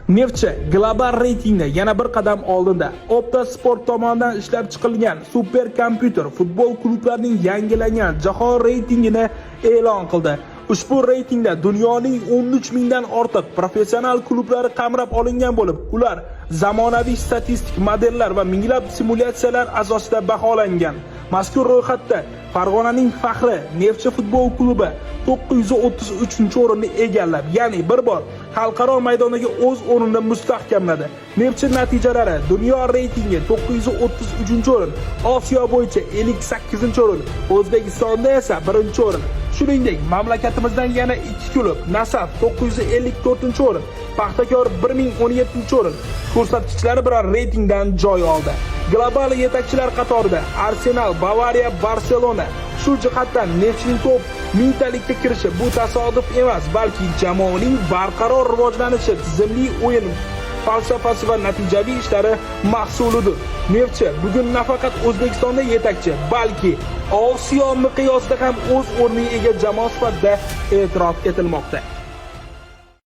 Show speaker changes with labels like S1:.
S1: Neftchi global reytingda yana bir qadam oldinda. Opta Sport tomonidan ishlab chiqilgan super kompyuter futbol klublarining yangilangan jahon reytingini e'lon qildi. Ushbu reytingda dunyoning 13 mingdan ortiq professional klublari qamrab olingan bo'lib, ular zamonaviy statistik modellar va minglab simulyatsiyalar asosida baholangan. Mazkur ro'yxatda Farg'onaning faxri Neftchi futbol klubi 933-o'rinni egallab, ya'ni bir bor xalqaro maydondagi o'z o'rnini mustahkamladi. Neftchi natijalari: dunyo reytingi 933-o'rin, Osiyo bo'yicha 58-o'rin, O'zbekistonda esa 1-o'rin. Shuningdek, mamlakatimizdan yana ikki klub: Nasaf 954-o'rin, Paxtakor 1017-o'rin ko'rsatkichlari bilan reytingdan joy oldi. Global yetakchilar qatorida Arsenal, Bavariya, Barselona. Shu jihatdan Neftchining top mingtalikka kirishi bu tasodif emas, balki jamoaning barqaror rivojlanishi, tizimli o'yin falsafasi va natijaviy ishlari mahsulidir. Neftchi bugun nafaqat O'zbekistonda yetakchi, balki Osiyo miqyosida ham o'z o'rniga ega jamoa sifatida e'tirof etilmoqda.